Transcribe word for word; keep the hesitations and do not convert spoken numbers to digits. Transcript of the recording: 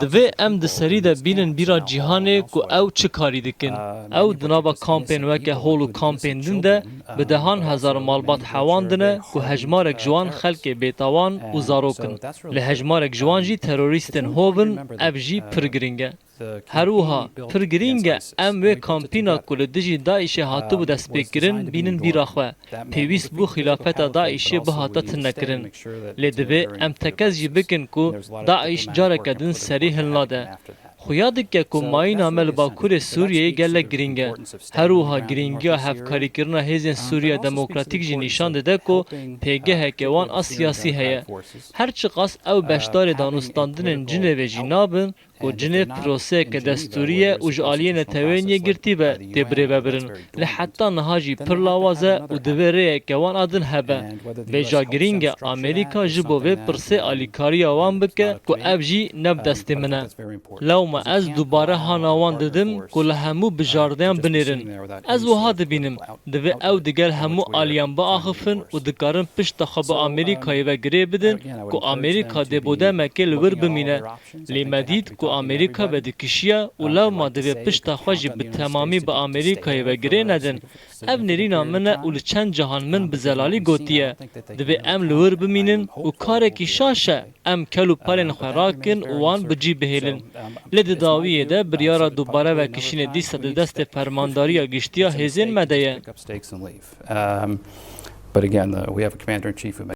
Divê em di serî de bînin bîra cîhanê ku ew çi karî dikin. Ew di nava kampên weke hol û kampên din de bi dehan hezar malbat hewandine ku hejmarek ji wan xelkê bêtawan û zarok in. Lê hejmarek ji wan jî terorîstên hov in, ev jî pir giring e. Her wiha pir girîng e em wê kampîna ku li dijî DAIŞê hatibû destpêkirin bînin bîra xwe. Pêwîst bû xîlafeta DAIŞê bihata tune kirin. Lê divê em tekez jî bikin ku DAIŞ careke din serî hilnade. Xuya dike ku mayîna me li Bakurê Sûriyeyê gelek girîng e. Her wiha girîngiya hevkarîkirina hêzên Sûriya Demokratîk jî nîşan dide ku pêgeheke wan a siyasî heye. Her çiqas ew beşdarê danûstandinên Cinêvê jî nabin, ku Cinêv proseyeke destûrî ye û ji aliyê Neteweyên Yekgirtî ve tê birêvebirin. Lê heta niha jî pir lawaz e û divê rêyeke wan a din hebe. Vêca girîng e Amerîka ji bo vê pirsê alîkariya wan bike ku ev jî ne bi destê min e. Lewma ez dubare hana wan didim ku li hemû bijardeyan binêrin. Ez wiha dibînim, divê ew digel hemû aliyan biaxifin û dikarin pişta xwe bi Amerîkayê ve girê bidin ku Amerîka dê bo demekê li wir bimîne. Lê me dît ku Amerîka vedikişiya û lewma divê pişta xwe jî bi temamî bi Amerîkayê ve girê nedin. Ev nêrîna min e û li çend cahan min bi zelalî gotiye. Divê em li wir bimînin û karekî şaş e em kel û pelên xwe rakin û wan bi cî bihêlin. Lê di dawiyê de biryara dubare vekişînê dîsa di destê Fermandariya Giştî ya Hêzên me de ye. Um, but again, uh, we have a commander in chief who makes